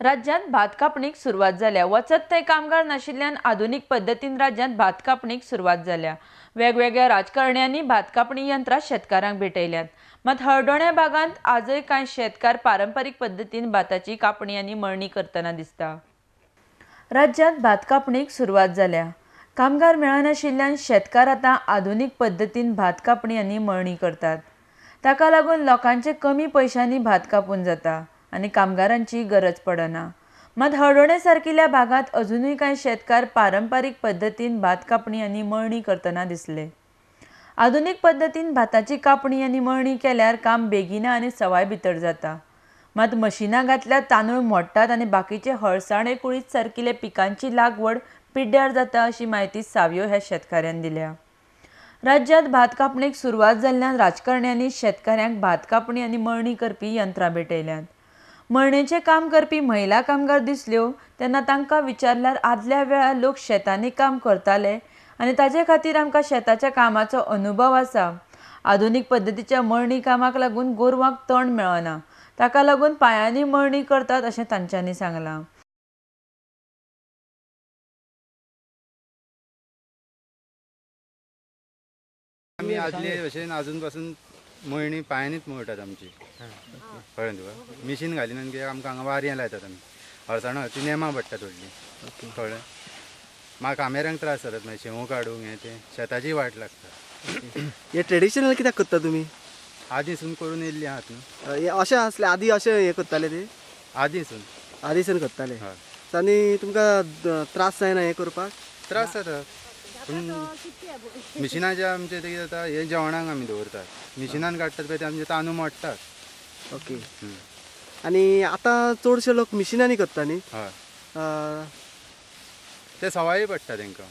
राज्यांत भात कापणीक सुरवात जाल्या. वचत थंय कामगार नाशिल्ल्यान आधुनीक पद्दतीन राज्यांत भात कापणीक सुरवात जाल्या. वेगवेगळ्या राजकारण्यांनी भात कापणी यंत्रां शेतकारांक भेटयल्यांत. मात हळदोण्या भागांत आजय कांय शेतकार पारंपरीक पद्दतीन भाताची कापणी आनी मळणी करतना दिसता. राज्यांत भात कापणीक सुरवात जाल्या. कामगार मेळनाशिल्ल्यान शेतकार आतां आधुनीक पद्दतीन भात कापणी आनी मळणी करतात. ताका लागून लोकांचे कमी पयशांनी भात कापून जाता आनी कामगारांची गरज पडना. मात हळदोणे सारकिल्ल्या भागांत अजुनूय कांय शेतकार पारंपरीक पद्दतीन भात कापणी आनी मळणी करतना दिसले. आधुनीक पद्दतीन भाताची कापणी आनी मळणी केल्यार काम बेगिना आनी सवाय भितर जाता. मात मशिनां घातल्यार तांदूळ मोडटात आनी बाकीचे हळसाणे कुळीत सारकिल्ल्या पिकांची लागवड पिड्ड्यार जाता अशी म्हायती सावयो ह्या शेतकाऱ्यान दिल्या. राज्यांत भात कापणीक सुरवात जाल्ल्यान राजकारण्यांनी शेतकाऱ्यांक भात कापणी आनी मळणी करपी यंत्रां भेटयल्यांत. मळणेचें काम करपी महिला कामगार दिसल्यो तेन्ना तांकां विचारल्यार आदल्या वेळार लोक शेतांनी काम करताले आनी ताजे खातीर आमकां शेताच्या कामाचो अनुभव आसा. आधुनीक पद्दतीच्या मळणी कामाक लागून गोरवांक तण मेळना, ताका लागून पांयांनी मळणी करतात अशें तांच्यांनी सांगलां. आमी आदले भशेन आजून पासून मळणी पांयांनीच मळटात आमची. कळ्ळें तुका? मिशीन घालिना कित्याक आमकां हांगा वारयां लायतात आमी. हळसाणो ती नेमां पडटात व्हडली. कळ्ळें? मागीर कामेऱ्यांक त्रास जातात, मागीर शेवो काडूंक हें तें शेताची वाट लागता. हे ट्रेडिशनल कित्याक करता तुमी? आदींसून करून येयल्ली आहात न्हू. अशें आसलें आदीं अशें हें करताले ते? आदींसून आदींसून करताले. आनी तुमकां त्रास जायना हें करपाक? त्रास जाता पूण मिशिनाचे आमचे ते कितें जाता, हे जेवणाक आमी दवरतात. मिशिनान काडटात पळय ते आमचे तांदूळ मोडटात. ओके. आनी आतां चडशे लोक मिशिनांनी करता न्ही? हय, ते सवाय पडटा तांकां.